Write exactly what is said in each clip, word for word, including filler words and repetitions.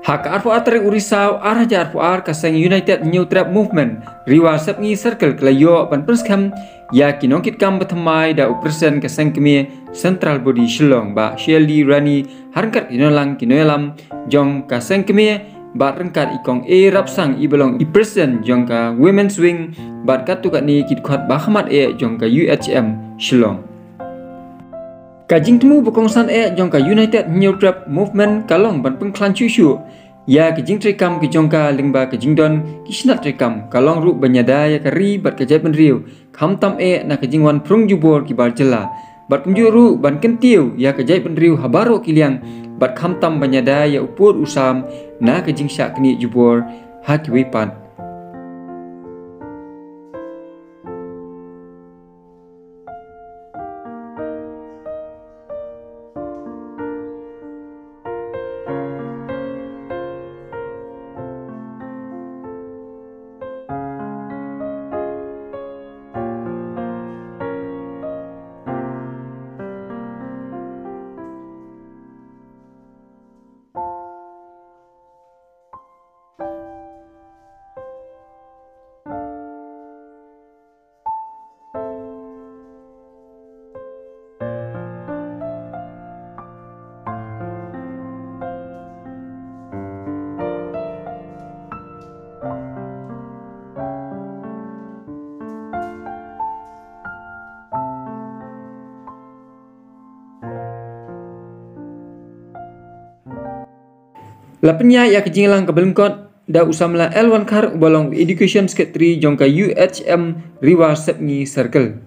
Ha ka arphew ar tarik u Risaw ar hajar arphew ar, ka seng United Hynñiewtrep Movement Ri War Sepngi Circle ka la ïoh ban pynskhem ïa ki nongkitkam ba thymmai da u President ka seng kmie Central Body Shillong, Bah Shelly Rani, ha ryngkat ki nongïalam, ki nongïalam jong ka seng kmie, bad ryngkat i Kong A Rapsang, i ba long i President jong ka Women's Wing, bad katto katne ki dkhot ba khmat eh jong ka U H M Shillong. Ka jingthmu ba kongsan eh jong ka United Hynñiewtrep Movement ka long ban pynkhlaiñ shuh shuh ïa ka jingtrei kam ka jong ka, lyngba ka jingdon ki shnat trei kam, ka long ruh ban ïada ïa ka ri bad ka jaitbynriew, khamtam eh na ka jingwan phrung jubor ki bar jylla, bad kumjuh ruh ban kyntiew ïa ka jaitbynriew ha baroh ki liang, bad khamtam ban ïada ïa u pud u sam na ka jingshah knieh jubor ha kiwei pat. La pynïaid ïa ka jingïalang kaba lyngkot da u samla L Wankhar, uba long Education Secretary jong ka U H M Ri War Sepngi Circle.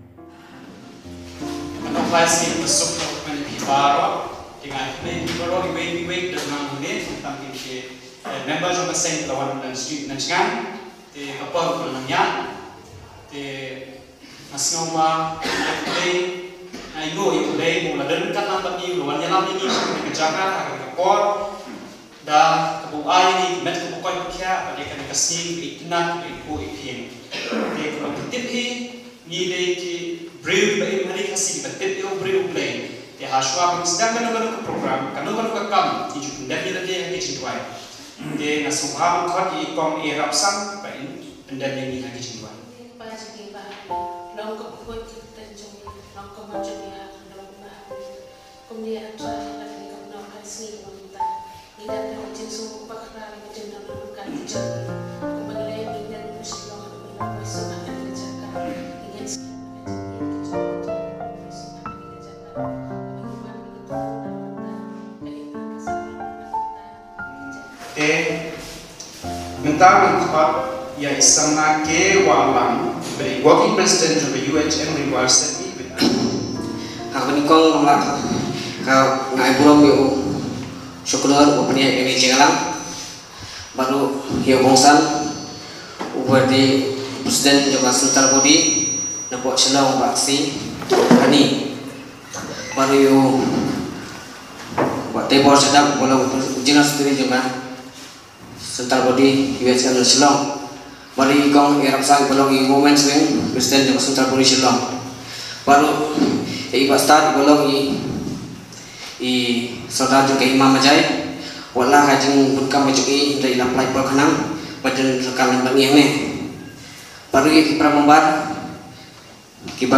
Ngan ong bha ïa ka suk ka pynïaid baroh, te nga ai khublei ïa baroh iwei pa iwei, da nang ne tam ki, eh, member jong ka seng la wan na jngai, na jngai, te ka por ka la nang ïaid, te nga sngew ba, eh, Blei, nga ïoh ïa U Blei ba u la don ryngkat lang bad ngi, u la wan ïalam ïa ngi sha kane ka jaka ha kane ka por. Da kaba u ai ïa ngi ka met kaba koit ba khiah, bad ïa kane ka sngi kaba itynnad, kaba ithuh iphieng. Te kumba phi tip hi, ngi dei ki briew kiba im ha ri Khasi kiba tip ïa u briew U Blei. Te hashwa ba ngi sdang kano kano ka program, kano kano ka kam, ngi ju pyndem ïa lade ha ki jingduwai. Te nga sngewbha ban khot ïa i Kong A Rapsang ba in pyndem ïa ngi ha ki jingduwai. Kpa jong ngi ba ha bneng, long ka khuid ka kyrteng jong me, long ka mon jong me ha ka khyndew kumba ha bneng. Kumne ha Trai, ha kane ka bneng, ha ka sngi kaba mynta. Ngi dap da ka jingsngewbha bakla ïa ka jingdon ryngkat ka jong me. Kumba ngi leh ngi dang shu long ha ka bneng, ha kane ka jaka. Ngi dang shu long ha ka jaka, ha kane ka jaka. Ngi man ngi dang da mynta, ka ïa ka sa mynta. Te mynta ngan khot ïa i Samla K. Wahlang, ba dei i Working President jong ka U H M Ri War Sepngi. Ha kaba nyngkong, nga, ka, nga ai burom ïa u Shuknor uba pynïaid ïa kane ka jingïalang. Bad ruh ïa u Kongsan uba dei President jong ka Central Body napoh Shillong, Bah C. Hani. Bad ruh ïa u Bah Teibor Shadap uba long u General Secretary jong ka Central Body U H M Shillong. Bad ruh i Kong A. Rapsang uba long i Women's Wing President jong ka Central Body Shillong. Bad ruh ïa i Bah Stad uba long i, i Sordar jong ka Hima Majai. Wat la ka jingbun kam ka jong i, hynrei i la pynlait por khnang ban don ryngkat lang bad ngi hangne. Bad ruh ïa ki para member kiba,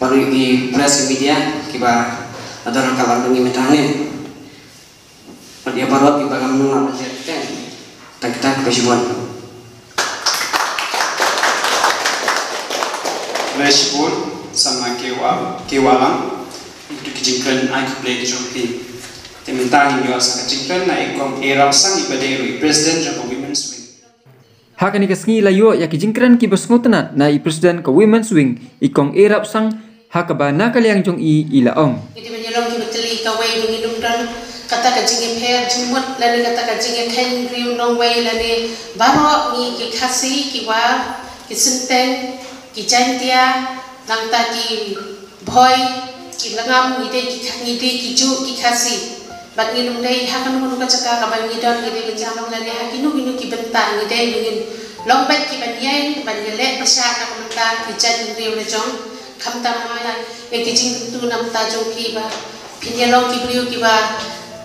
bad ruh ïa ki press, ki media kiba la don ryngkat lang bad ngi mynta hangne. Bad ïa baroh kiba ngam lah ban leh te, tang kita kiba shibun. Khublei shibun Samla K. Wahlang, ïa kito ki jingkren ai khublei ki jong phi. Te mynta ngin ïoh sa ka jingkren na i Kong A. Rapsang, iba dei ruh i President jong ka Women's Wing. Ha kane ka sngi la ïoh ïa ki jingkren kiba sngewtynnat na i President ka Women's Wing, i Kong A. Rapsang, ha kaba na ka liang jong i, i la ong. Ngi dei ban ïalong kiba tylli, kawei ba ngin ym don kata ka jingïapher jingmut lane kata ka jingïakheiñ briew nongwei lane baroh ngi ki Khasi, ki War, ki Synteng, ki Jaiñtia, nangta ki Bhoi, ki Lyngngam, ngi dei ki Kha-, ngi dei ki juh ki Khasi. Bad ngin ym dei ha kano kano ka jaka kaba ngi don, ngi dei ban jam lane ha kino kino ki bynta, ngi dei ba ngin long beit kiban ïeng ban ïaleh pyrshah na ka bynta ki jaitbynriew la jong. Khamtam ha ïa ki jingkyntu na bynta jong phi ba phin ïa long ki briew kiba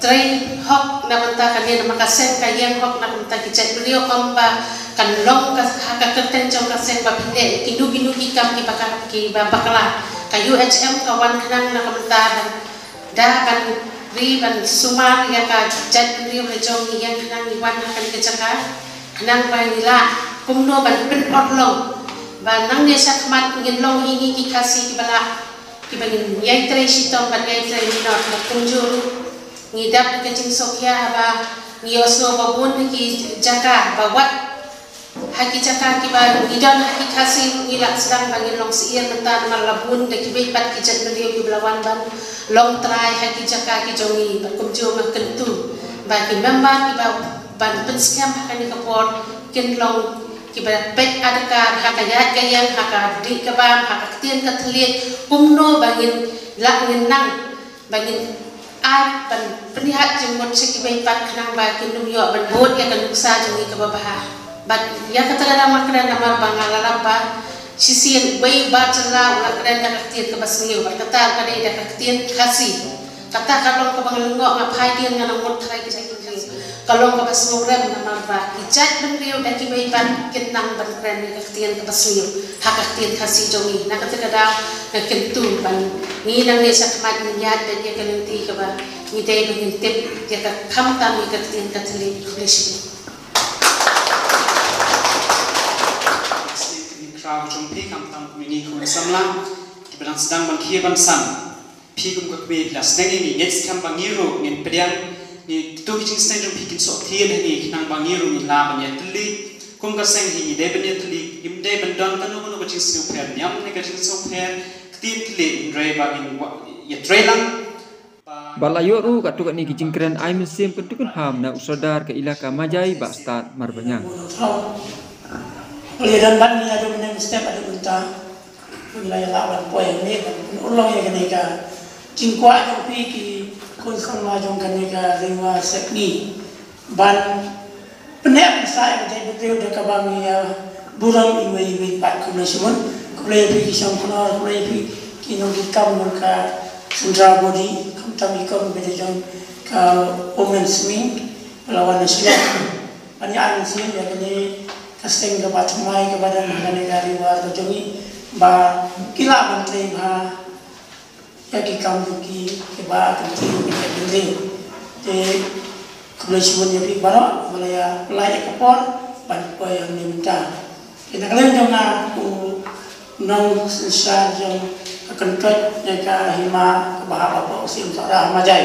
trei hok na bynta kane, namar ka seng ka ïeng hok na ka bynta ki jaitbynriew, ym ba kan long ka ha ka kyrteng jong ka seng ba phin leh kino kino ki kam kiba ka, kiba bakla. Ka U H M ka wan khnang na ka bynta ban da ban ri ban sumar ïa ka jaitbynriew la jong ngi, ïa khnang ngi wan ha kane ka jaka khnang ba ngi lah kumno ban pynurlong ba nangne shakhmat ngin long hi ngi ki Khasi kiba lah, kiba ngin ïai trei shitom ban ïai trei minot. Bad kumjuh ruh ngi dap da ka jingsngewkhia ba ngi ïohsngew ba bun ki jaka ba wat ha ki jaka kiba ngi don ha ki Khasi ruh ngi lah sdang ba ngin long syiar mynta, namar la bun da kiwei pat ki jaitbynriew kiba la wan ban long trai ha ki jaka ki jong ngi. Bad kumjuh nga kyntu ba ki member kiba ban pynskhem ha kane ka por kin long kiba peit adkar ha ka ïaid ka ïeng, ha ka dih ka bam, ha ka ktien ka thylliej, kumno ba ngin lah ngin nang ba ngin ai ban pynïaid jingmut sha kiwei pat khnang ba kin ym ïoh ban bud ïa ka nuksa jong ngi kaba bha. Bad ïa kata ka daw nga kren namar ba nga la lap ba shisien wei ba jylla u la kren da ka ktien kaba sniew, bad kata ka dei da ka ktien Khasi. Kata ka long kaba nga lyngngoh, nga phai dien, nga nang mut tharai ki jait bynriew. Ka long kaba sngewrem namar ba ki jaitbynriew da kiwei pat kin nang ban kren ïa ka ktien kaba sniew ha ka ktien Khasi jong ngi. Na kata ka daw nga kyntu ba ngi nangne shakhmat ngin ïaid beit ïa ka lynti kaba ngi dei ba ngin tip ïa ka, khamtam ïa ka ktien ka thylliej. Khublei shibun. Khraw jong phi khamtam kum ngi khun samla kiba dang sdang ban khie ban san. Phi kum ka kmie phi la sneng ïa ngi, ngeit skhem ba ngi ruh ngin pdiang, ngi, to ki jingsneng jong phi kin sot thied ha ngi khnang ba ngi ruh ngin lah ban ïatylli. Kum ka seng hi ngi dei ban ïatylli, ngim dei ban don kano kano ka jingsngewpher niam ne ka jingsngewpher ktien thylliej, hynrei ba ngin wa-, ïatrei lang. Ba la ïoh ruh katto katne ki jingkren ai mynsiem kyntu kynham na u Sordar ka Elaka Majai Bah Stad Marbaniang. Ïa don ban ïa don ne step ada unta. Ngi la ïa lah ban poi hangne ban pynurlong ïa kane ka jingkwah jong phi ki khun samla jong kane ka Ri War Sepngi ban pyneh pynshai ïa ka jaitbynriew da kaba ngi ïa burom iwei iwei pat. Khublei shibun, khublei ïa phi ki shongknor, khublei ïa phi ki nongkitkam jong ka Central Body, khamtam i kom bad jong ka Women's Wing ba la wan na Shillong ban ïa ai mynsiem ïa kane ka seng kaba thymmai kaba don ha kane ka Ri War ka jong ngi ba ki lah ban trei bha ïa ki kam jong ki kiba kyntiew ïa ki bynriew. Te khublei shibun ïa phi baroh ba la ïa pynlait ïa ka por ban poi hangne mynta. Te na ka liang jong nga u nongsynshar jong ka kyntoit ne ka hima kaba hap hapoh Syiem Sohra ha Majai.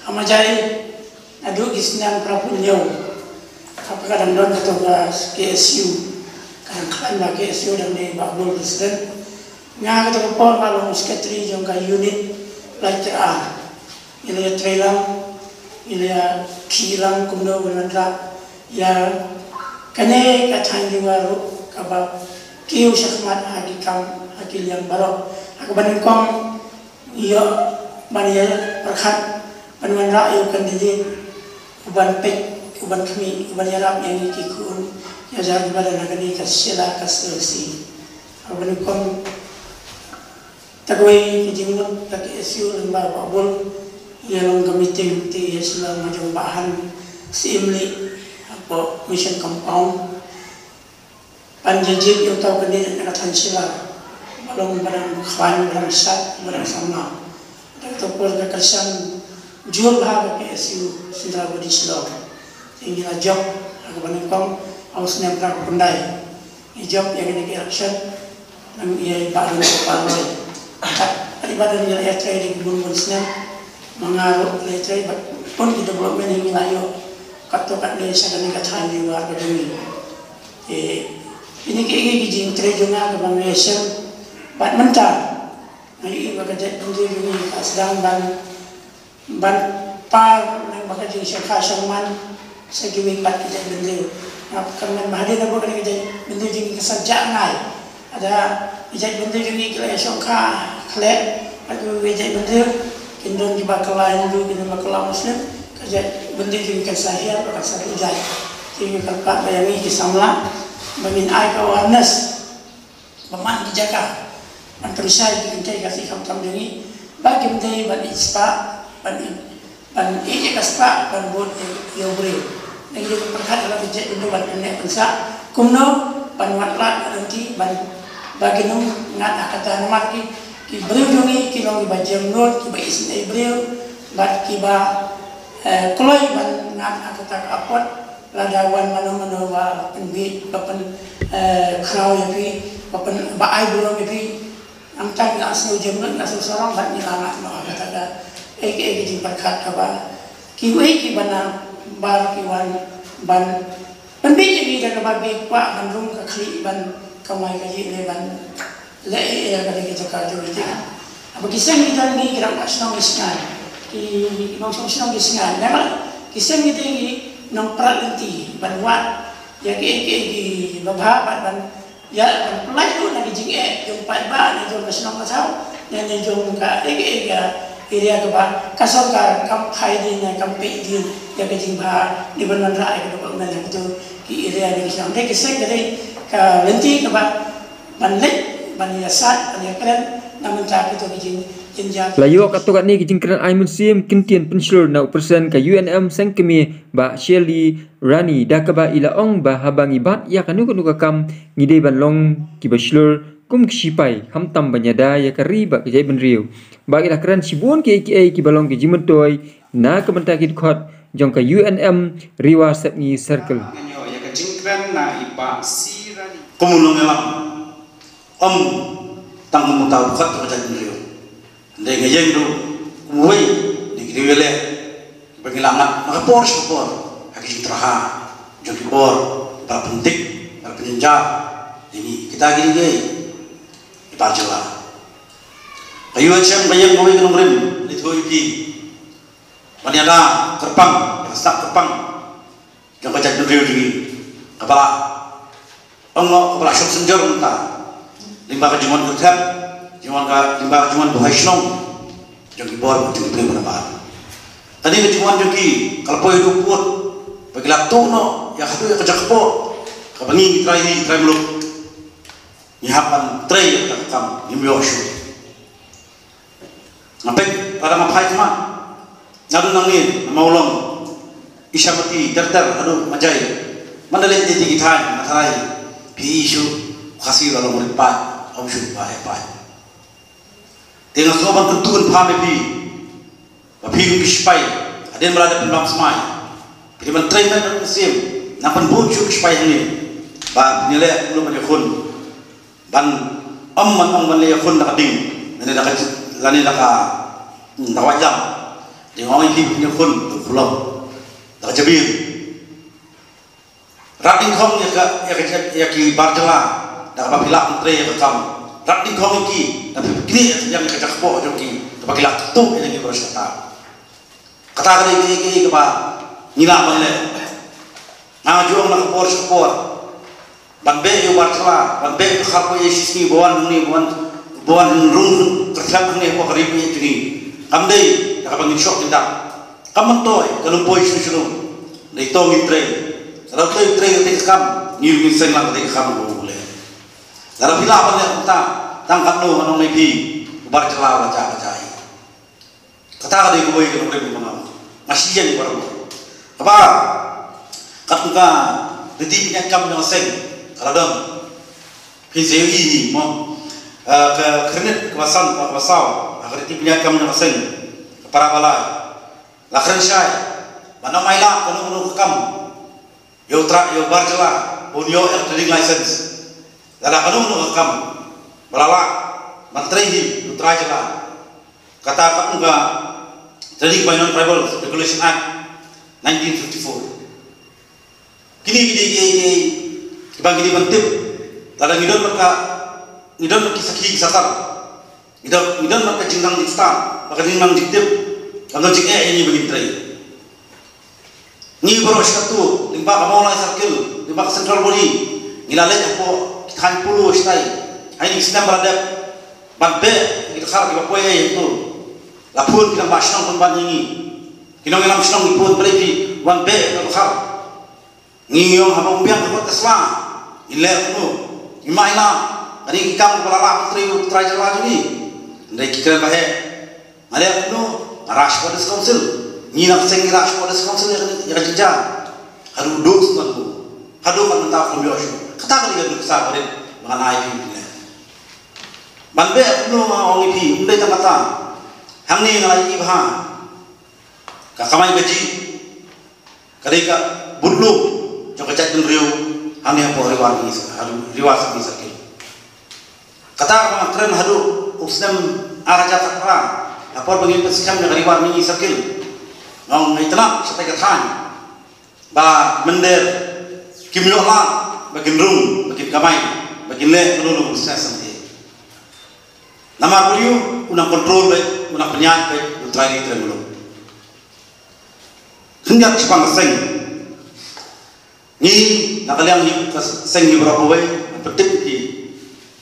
Ha Majai naduh ki snem phra phew hynñiew, haba ka dang don kato ka K S U, ka dang khlaiñ ba K S U, dang dei Bah Bul president. Nga kato ka por nga long secretary jong ka unit Laityra. Ngi la ïatrei lang, ngi la ïakhih lang kumno ban wanrah ïa kane ka thaiñ Ri War ruh kaba kiew shakhmat ha ki kam, ha ki liang baroh. Ha kaba nyngkong ïoh ban ïa pyrkhat ban wanrah ïa u candidate uban peit, uban khmih, uban ïarap ïa ngi ki khun ki hajar kiba don ha kane ka Shella Constituency. Ha kaba nyngkong, ta kawei ka jingmut ka K S U lyngba Bah Bul, ïa long ka meeting te ïa Shillong ha jong Bah Han Syiem Lieh hapoh Mission Compound. Ban ïa jied ïa uta u candidate na ka thaiñ Shella ba long ba dang khlaiñ, ba dang shad, ba dang samla. Te kato ka por ka kyrshan jur bha ka K S U Central Body Shillong. Te ngi la jop ha kaba nyngkong ha u snem phra phew khyndai. Ngi jop ïa kane ka election. Nang ïa i Bah Don Gopal Roy. Kat i Bah Don ngi la ïatrei da ki bun bun snem. Ma nga ruh la ïatrei bad bun ki development ngi la ïoh. Katto katne sha kane ka thaiñ Ri War ka jong ngi. Te kine kiei kiei ki jingtrei jong nga kaba nga ïashem bad mynta nga ïohi ba ka jaitbynriew jong ngi ka sdang ban, ban par nang ba ka jingshongkha shongman sha kiwei pat ki jaitbynriew. Nga kyrmen ba hadien ba kane ka jaitbynriew jong ngi ka sa jah ngai, lada ki jaitbynriew jong ngi ki la ïashongkha khleh bad kiwei ki jaitbynriew, ki Ki don kiba kylla Hindu, ki don ba kylla Muslim, ka jaitbynriew jong ngi kan sa hiar, kan sa dujai. Te ngi kyrpad ba ïa ngi ki samla ba ngin ai ka awareness ba man ki jaka ban pynshai ki kynthei ka shi khamtam jong ngi, ba kim dei ban ïeit spah, ban ïeit, ban ïeit ïa ka spah ban bud ïa u briew. Ngi dei ban pyrkhat ïa la ki jaitbynriew ban pynneh pynsah kumno ban wad lad lynti ban ba kin ym ngat ha kata, namar ki, ki briew jong ngi ki long kiba jemnud, kiba isynei briew bad kiba, eh, kloi ban ngat ha kata ka apot. Lada wan mano mano ba pynbiej, ba pyn, eh, khraw ïa phi, ba pyn, ba ai burom ïa phi, namar ngi la sngew jemnud, ngi la sngew sarong bad ngi la ngat noh ha kata ka, eh, eh, ka jingpyrkhat kaba kiwei kiba nabar ki wan ban pynbiej ïa ngi da kaba ngi kwah ban rung ka khlieh ban kamai kajih ne ban leh ïa ka dei ka jaka jong ngi. Haba ki seng ki don ngi ki dang kwah shnong ki sngan, ki nongshong shnong ki sngan, namar ki seng ki dei ki nongprat lynti ban wad ïa kiei kiei kiba bha bad ban ïa ban pynlait ruh na ki jingeh jong paidbah ne jong ka shnong ka thaw ne, ne jong ka area, area kaba ka sorkar kam phai dien ne kam peit dien ïa ka jingbha ne ban wanrah ïa ka development ha kito ki area ne ki shnong. Dei ki seng ka dei ka lynti kaba ban leit ban ïasaid ban ïakren na bynta kito ki jing, jingïa. La ïoh katto katne ki jingkren ai mynsiem kyntien pynshlur na u president ka U N M seng kmie Bah Shirley Rani da kaba i la ong ba haba ngi bat ïa kano kano ka kam ngi dei ban long kiba shlur kum ki shipai khamtam ban ïada ïa ka ri bad ka jaitbynriew. Ba ki la kren shibun kiei kiei kiba long ki jingmyntoi na ka bynta ki dkhot jong ka U N M Riwa Sepngi Circle. Ngan ïoh ïa ka jingkren na i Bah C Rani. Kum u nongïalam, ym tang kum uta u dkhot jong ka jaitbynriew. Hynrei nga ïeng ruh kum uwei na ki riewïaleh ba ngi la ngat na ka por sha ka por ha ki jingtyrha jong ki bor ba la pyndik, ba la pynjynjar ïa ngi. Kita ki dei kiei? Ki bar jylla. Ka U H M ka ïeng kawei ka nongrim, leit ïathuh ïa phi ban ïada kyrpang, ïa ka sap kyrpang jong ka jaitbynriew jong ngi, kaba la, ong noh, kaba la shong synjor mynta lyngba ka jingwan kyrthep, jingwan ka, lyngba ka jingwan buhai shnong jong ki bor, jong ki briew ba nabar. Kane ka jingwan jong ki ka la poi haduh pud ba ki la tuh noh ïa haduh ïa ka jaka kpoh kaba ngi, ngi trai ri, ngi trai muluk, ngi hap ban trei ïa ka kam, ngim ïoh shuh. Nga peit lada nga phai khmat naduh nangne na Mawlong, Ishamati, ter ter haduh Majai, man da leit ïa ki thaiñ, nga tharai phi i shuh, u Khasi la long rit paid, ym shuh ba heh paid. Te nga sngewbha ban kyntu kynpham ïa phi ba phi kum ki shipai, hadien ba la dep pynbam smai, phi dei ban trei met bad mynsiem, nang pynbun shuh ki shipai hangne ba phin ïaleh kumno ban ïakhun. Ban, ym ban ong ban leh ïakhun da ka ding lane da ka, lane da ka, hmm, da ka waitlam. Dei nga ong ïa phi ban ïakhun da ka khulom, da ka jabieng. Rat dyngkhong ïa ka, ïa ka, ïa ki bar jylla da kaba phi lah ban trei ïa ka kam. Rat dyngkhong ïa ki da phi knieh ïa ka jaka kpoh jong ki kaba ki lah tuh ïa ngi baroh shi katta. Kata ka dei kaei kaei kaba ngi lah ban leh. Nga ju ong na ka por sha ka por ban beh ïa u bar jylla, ban beh ïa ka kharkhoit ïa shisngi ba wan hangne, ba wan, ba wan rung kyrteng hangne hapoh ka ri baieit jong ngi. Kam dei da kaba ngin shoh ngin dap. Kam myntoi ka lympoi shlur shlur. Dei to ngin trei. Lada u trei, u trei katei ka kam, ngi ruh ngin seng lang katei ka kam kaba u leh. Lada phi lah ban leh kumta, tang katno ngan ong ïa phi, u bar jylla u la jah ka jai. Kata ka dei kawei ka nongrim kaba nga, nga shu ïeng baroh. Kaba, kat ka riti pynïaid kam jong ka seng ka la don. Phin sa ïohi mo, eh, ka khyrnit kaba san, kaba saw ha ka riti pynïaid kam jong ka seng, ka para ba lai, la kren shai ba ym ai lad kano kano ka kam ïa u trai, ïa u bar jylla ba un ïoh ïa ka trading license. Lada kano kano ka kam ba la lah ban trei hi ïa u trai jylla. Kata ka ong ka Trading by Non-Tribal Speculation Act nineteen fifty-four. Kine ki dei kiei kiei kiba ngi dei ban tip. Lada ngi don bad ka, ngi don bad ki sakhi ki satar, ngi don, ngi don bad ka jingnang jingstad bad ka jingnang jingtip, kam don jingeh ïa ngi ba ngin trei. Ngi baroh shi katto lyngba ka Mawlai Circle, lyngba ka Central Body, ngi la leit hapoh ki thaiñ Polo shatai ha kine ki snem ba la dep ban beh ïa ki dkhar kiba poi ei hato. La phone ki nongbah shnong pynban ïa ngi. Ki nongïalam shnong ki phone, balei phi wan beh na Laitkhokhar? Ngi ong haba ym biang ka kot ka sla, ngin leh kumno? Ngi mai na kane ki kam kiba la lah ban trei u trai jylla jong ngi. Hynrei ki kren ba heh. Nga leh kumno? Nga rah shapoh District Council. Ngi na ka seng ngi rah shapoh District Council ïa ka, ïa ka jingjia. Haduh duk sngewthuh. Haduh kan mynta kum ïoh shuh. Kata ka dei ka nuksa ba rit ba ngan ai phi pynleh. Ban beh kumno nga ong ïa phi, ym dei tang kata. Hangne nga la ïohi bha. Ka kamai kajih ka dei ka bun lum jong ka jaitbynriew hangne hapoh Ri War Mihngi, Ri War Mihngi Circle. Kata kaba nga kren haduh u snem ar hajar khatphra, ha por ba ngi pynskhem ïa ka Ri War Mihngi Circle. Nga ong nga itynnad shatei ka thaiñ ba mynder kim ïoh lad ba kin rung, ba kin kamai, ba kin leh kano kano ka business. Namar balei? U nang control beit, u nang pynïaid beit u trai ri trai muluk. Khyndiat shaphang ka seng. Ngi na ka liang hi ka seng hi baroh kawei, ngan pyntip ïa phi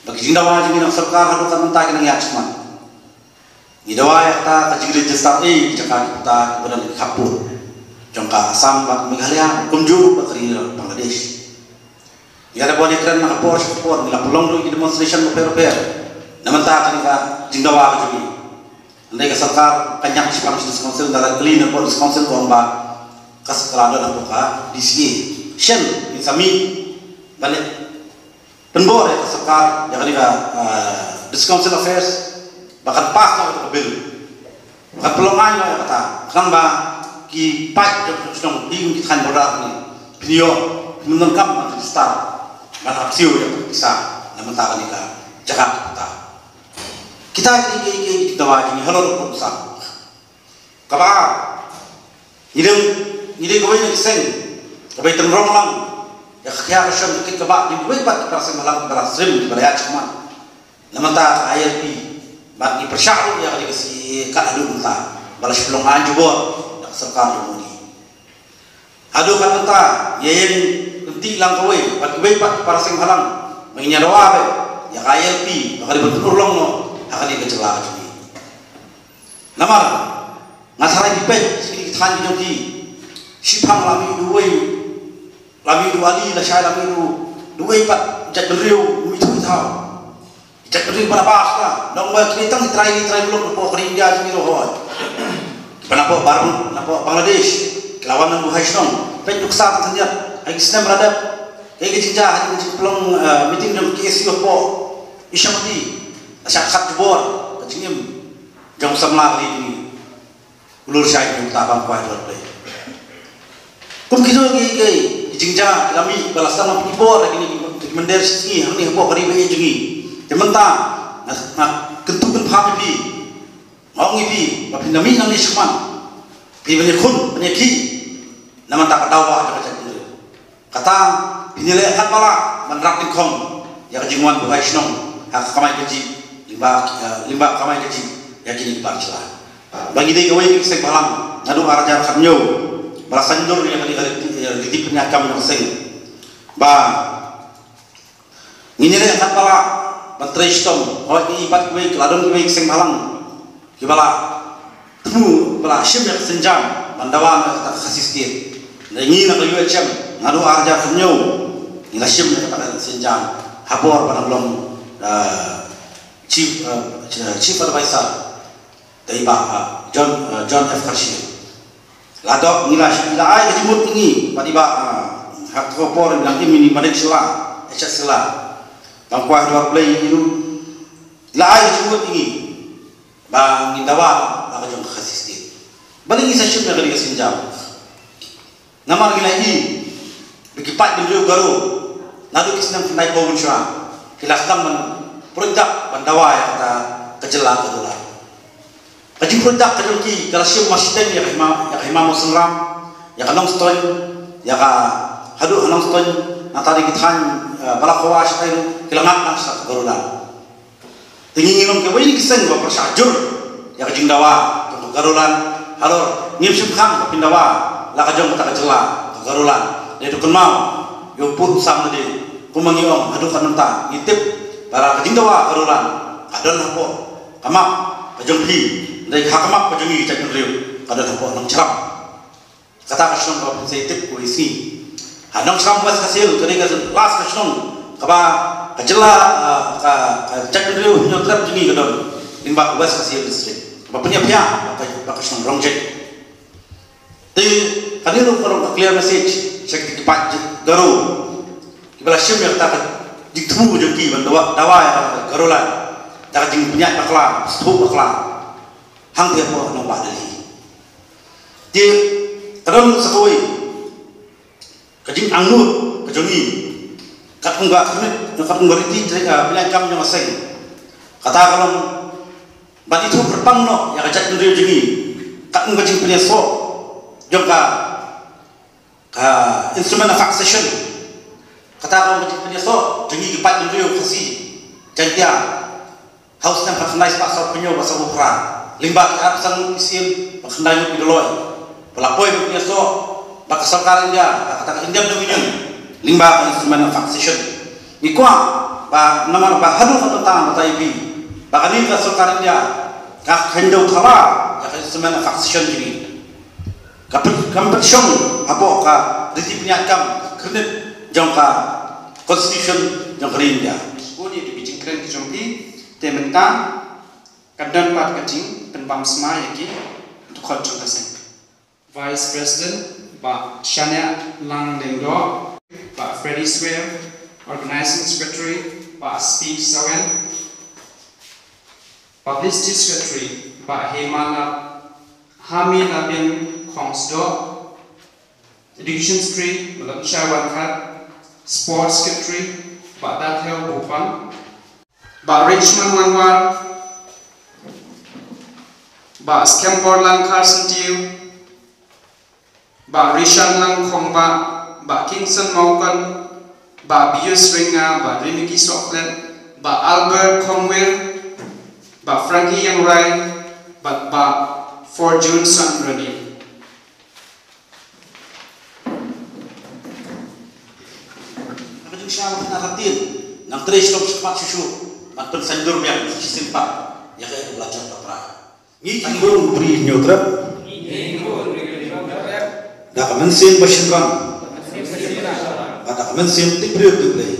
ba ki jingdawa jong ngi na ka sorkar haduh katne mynta ki nang ïaid shakhmat. Ngi dawa ïa kata ka jingregister ei ki jaka ki puta kiba don ha ki khappud jong ka Assam bad Meghalaya, kumjuh ruh bad ka ri Bangladesh. Ngi la dep wan ïakren na ka por sha ka por, ngi la pynlong ruh ki demonstration bapher bapher na bynta kane ka jingdawa ka jong ngi. Hynrei ka sorkar ka ñiah shaphang sha District Council, da la kylli na ka por District Council ka ong ba ka sorkar la don hapoh ka D C A. Shen ngin sa mih ban leit pynbor ïa ka sorkar ïa kane ka, ah, District Council Affairs ba kan pass noh ïa ka bill, ba kan pynlong aiñ noh ïa kata, khnang ba ki paid jong ka shnong, ki, ki thaiñ border ne, phin ïoh, phin ym donkam ban register, ban hap siew ïa ka pisa na bynta kane ka jaka ka puta. Kita ki, ki, ki, ki dawa jong ngi halor ka pisa. Kaba ar, ngi dei, ngi dei kawei na ki seng kaba ïatynrong lang ïa ka khia ka shon ka kit ka bah jong kiwei pat ki para seng bhalang, ki para seng, ki para ïaid shakhmat. Na bynta ka I L P bad ngi pyrshah ruh ïa ka dei ka C A A kat haduh mynta ba la shu pynlong aiñ jubor da ka sorkar jong Modi. Haduh katne mynta ïa ïeng kynti lang kawei bad kiwei pat ki para seng bhalang ba ngin ïa dawa beit ïa ka I L P ba ka dei ban pynurlong noh ha kane ka jylla ka jong ngi. Namar nga tharai phi peit sha kine ki thaiñ ki jong phi, shipang la mih duwei, la mih duwei, la shai la mih duwei pat jaitbynriew, mih thaw thaw. Jaitbynriew ba na bas ka nong ba kine tang ki trai, trai muluk napoh ka ri India jong ngi ruh hoi. Ba napoh Bar-, napoh Bangladesh ki la wan nang buhai shnong. Peit nuksa tang khyndiat ha ki snem ba la dep. Kaei ka jingjia ha ka jingpynlong, eh, meeting jong ka K S U hapoh Ishamati. Ka shah khat jubor ka jingim jong u samla ka ri jong ngi. Kulur shai ki nuksa bam kwai dor play. Kum kito ki, ki, ki jingjia ki la mih ba la sdang ban pynbor da kine ki, ki mynder shi sngi hangne hapoh ka ri ba ïeit jong ngi. Te mynta nga, nga kyntu kynpham ïa phi, nga ong ïa phi ba phin da mih nangne shakhmat, phi ban ïakhun ban ïakhih na bynta ka dawa jong ka jaitbynriew. Kata phin ïaleh katba lah ban rak tyngkhong ïa ka jingwan buhai shnong ha ka kamai kajih lyngba, eh, lyngba ka kamai kajih ïa kine ki bar jylla. Ba ngi dei kawei ki seng bhalang naduh ar hajar khathynñiew ba la saiñdur ïa kane ka riti, eh, riti pynïaid kam jong ka seng. Ba ngin ïaleh katba lah ban trei shitom, hooid ngi pat kiwei ki la don kiwei ki seng bhalang kiba la thmu, ba la shim ïa ka sienjam ban dawa na kata ka Khasi State. Ngi na ka U H M naduh ar hajar khathynñiew ngi la shim ïa kata ka sienjam ha por ba nang long, ah, chief, ah, chief advisor da i Bah, ah, John, ah, John F Kharshil. La dok ngi la, ngi la ai ka jingmut ïa ngi bad i Bah, ah, ha ka por ba nang im ïa i Manik Shylla, H S Shylla, Nongkwah Hynduar Blei, i ruh la ai ka jingmut ïa ngi ba ngin dawa la ka jong ka Khasi State. Balei ngi sa shim ïa kane ka sienjam? Namar ngi la ïohi ba ki paid bynriew Garo naduh ki snem khyndaiphew bun shuwa ki la sdang ban pruid dak ban dawa ïa kata ka jylla Garolan. Ka jingpruid dak ka jong ki ka la shim mar shiteng ïa ka hima, ïa ka hima Mawsynram, ïa ka Nongstoiñ, ïa ka, haduh ha Nongstoiñ, nangta dei ki thaiñ, eh, Balakhawa shatai ruh ki la ngat lang sha ka Garolan. Te ngi ngi long kiwei na ki seng ba pyrshah jur ïa ka jingdawa jong ka Garolan. Halor ngim shym khang ba phin dawa la ka jong kata ka jylla ka Garolan. Dei to kynmaw ïa u pud u sam lade, kumba ngi ong haduh ka mynta ngi tip ba la ka jingdawa Garolan ka don hapoh ka map ka jong phi. Dei ha khmat ka jong ngi ka jaitbynriew ka don hapoh Nongshram. Kata ka shnong kaba phin sa ïatip kawei ka sngi. Ha Nongshram West Khasi Hills ka dei ka last ka shnong kaba ka jylla, ah, ka, ka jaitbynriew Hynñiewtrep jong ngi ka don lyngba ka West Khasi Hills District. Kaba pynïap ïa ba ka, ba ka shnong Rongjait. Te kane ruh ka long ka clear message sha ki paid Garo kiba la shim ïa kata ka jingthmu jong ki ban dawa, dawa ïa ka Garoland da ka jingpynïaid bakla, sngewthuh bakla hangtei hapoh nongbah Delhi. Te ka don sa kawei ka jingangnud ka jong ngi kat kum ka khyrnit, kat kum ka riti, ah, pynïaid kam jong ka seng. Kata ka long ban ithuh kyrpang noh ïa ka jaitbynriew jong ngi kat kum ka jingpynïasoh jong ka, ka instrument of accession. Kata ka long ka jingpynïasoh jong ngi ki paid bynriew Khasi Jaiñtia ha u snem khatkhyndai spah sawphew hynñiew bad sawphew phra lyngba ki arphew san ngut ki siem bad khyndai ngut ki doloi ba la poi ban pynïasoh bad ka sorkar India, bad kata ka Indian Dominion lyngba ka instrument of accession. Ngi kwah ba namar ba haduh katta batai phi ba kane ka sorkar India ka kheiñ dew thala ïa ka instrument of accession jong ngi. Ka pyn-, kam pynshong hapoh ka riti pynïaid kam khyrnit jong ka constitution jong ka ri India. Bun ïa ki jingkren ki jong phi, te mynta kan don pat ka jingpynbam smai ïa ki dkhot jong ka seng. Vice President Bah Shaniah Lang Lyngdoh, Bah Freddy Swer, Organizing Secretary Bah Steve Sawen, Publicity Secretary Bah Hema Lap, Hami Labian Khongsdoh, Education Secretary Malakshai Wankhat, Sports Secretary Bah Dathel Bupang, Bah Richmond Wanwar, Bah Skembor Langkar Sentiu, Bah Rishan Langkhongbah, Bah Kingston Mawkon, Bah Bius Ringa, Bah Rimiki Soklet, Bah Albert Khongwir, Bah Frankie Yangrai, Bah, Bah Forjun Sanrani. Ka jingshah ka tien nang trei shlom shakhmat shuh shuh ban pynsaindur biang shisien pat ïa kaei kaba la jop la pra. Ngi ki khun u Bri Hynñiewtrep da ka mynsiem ba shynrang bad da ka mynsiem tip briew tip Blei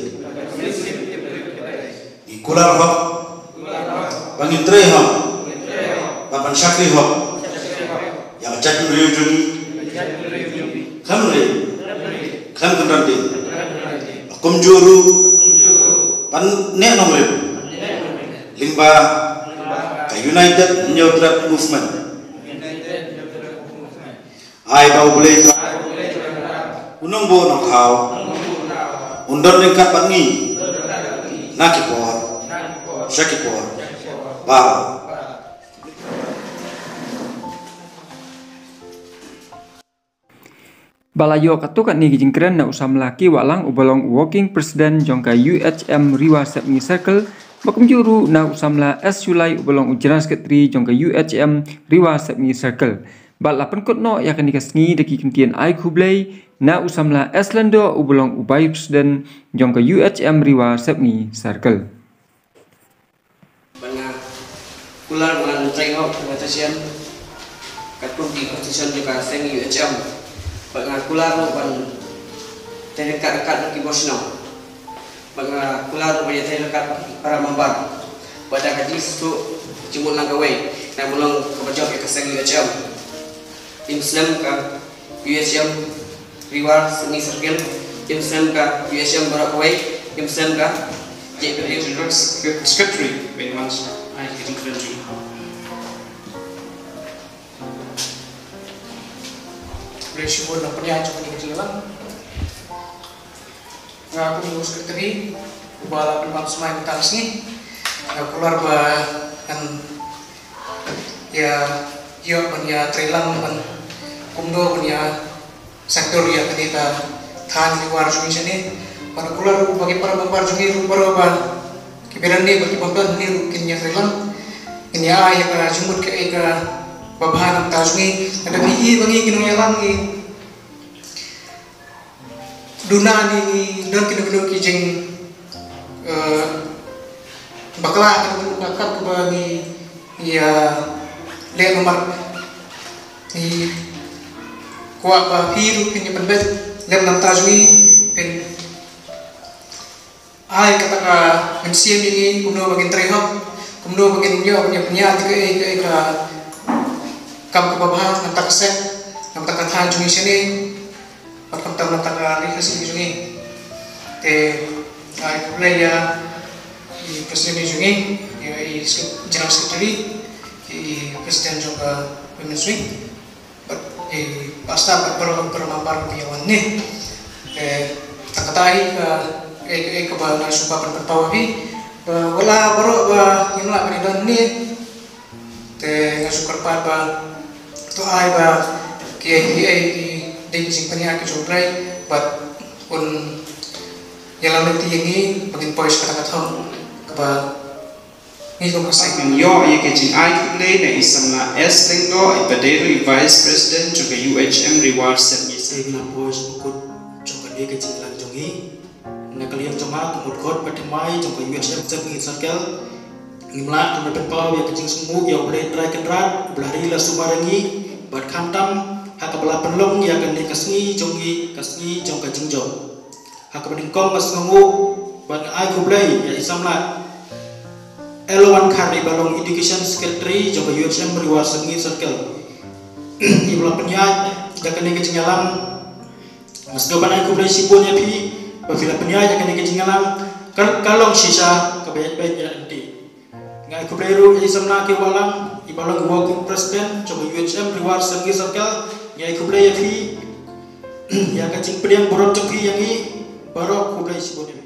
ngi kular hok ba ngin trei hok bad ban shakri hok ïa ka jaitbynriew jong ngi. Khlem rit khlem kynran ding, kumjuh ruh ban neh nongrim lyngba ka United Hynñiewtrep Movement. Ai ba U Blei Trai, U Nongbuh Nongthaw, un don ryngkat bad ngi na ki por sha ki por baroh. Ba la ïoh katto katne ki jingkren na u samla K. Wahlang uba long u Working President jong ka U H M Ri War Sepngi Circle, bad kumjuh ruh na u samla S. Shullai uba long u General Secretary jong ka U H M Ri War Sepngi Circle. Bad la pynkut noh ïa kane ka sngi da ki kyntien ai khublei na u samla S. Lyngdoh uba long u Vice President jong ka U H M Ri War Sepngi Circle. Bad nga kular ban trei hok na ka session katkum ki constitution jong ka seng U H M. Bad nga kular ruh ban trei ryngkat ryngkat bad ki bor shnong. Bad nga kular ruh ban ïatrei ryngkat bad ki para member. Bad da ka jingsuk jingmut lang kawei, nga mut long kaba jop ïa ka seng U H M. Im slem ka U H M Ri War Sepngi Circle, im slem ka U H M baroh kawei, im slem ka J P L. General Secretary, Benwan, ai ka jingkren jong. Khublei shibun na pynïaid jong kane ka jingïalang. Nga kum u secretary uba la pynbam smai mynta ka sngi. Nga kular ba ngan ïa ïoh ban ïatrei lang ban kumno ban ïa saiñdur ïa kane ka thaiñ Ri War jong ngi shane. Bad nga kular ruh ba ki para member jong ngi ruh baroh ba kiba don ne bad kiba ym don ne ruh kin ïatrei lang. Ngin ïa ai ïa ka jingmut kaei kaba bha na ka bynta jong ngi. Lada ngi ïohi ba ngi ki nongïalam ngi duna ne ngi don kino kino ki jing, eh, bakla kano kano ka kat kaba ngi, ngi, eh, Leh namar ngi kwah ba phi ruh phin ïa pynbeit lem na ka bynta jong ngi, phin ai kata ka mynsiem ïa ngi kumno ba ngin trei hok, kumno ba ngin ïoh ban ïa pynïaid ïa kaei kaei ka kam kaba bha na ka bynta ka seng, na ka bynta ka thaiñ jong ngi shane, bad khamtam na ka bynta ka ri Khasi jong ngi. Te ai khublei ïa i president jong ngi, ïa i sec-, general secretary, i president jong ka women's wing, bad i pastor bad baroh baroh member ba ïa wan ne. Te tang kata hi ka, eh, eh, kaba nga sngewbha ban pynpaw ha phi. Ba wat la baroh ba ngim lah ban ïadon ne. Te nga shu kyrpad ba to ai ba kiei kiei ki dei ki jingpynïaid ki jong U Blei, bad un ïalam lynti ïa ngi ba ngin poi sha kata ka thong kaba ngi kum ka seng. Ngan ïoh ïa ka jingai khublei na i samla S Lyngdoh, i ba dei ruh i vice president jong ka U H M Ri War Sepngi. Sa ngi la poi sha ba kut jong kane ka jingïalang jong ngi. Na ka liang jong nga kum u dkhot bad thymmai jong ka U H M Sepngi Circle, ngim lah ban pynpaw ïa ka jingsngewnguh ïa U Blei Trai Kynrad, uba la ri la sumar ïa ngi, bad khamtam ha kaba la pynlong ïa kane ka sngi jong ngi, ka sngi jong ka jingjop. Ha kaba nyngkong nga sngewnguh bad nga ai khublei ïa i samla L Wankhar, i ba long education secretary jong ka U H M Ri War Sepngi Circle, i ba la pynïaid ïa kane ka jingïalang. Nga sngewbha ban ai khublei shibun ïa phi ba phi la pynïaid ïa kane ka jingïalang, ka, ka long shisha kaba ïaid beit ïaid lynti. Nga ai khublei ruh ïa i samla K. Wahlang, i ba long working president jong ka U H M Ri War Sepngi Circle. Nga ai khublei ïa phi ïa ka jingpdiang burom jong phi ïa ngi baroh, khublei shibun ïa phi.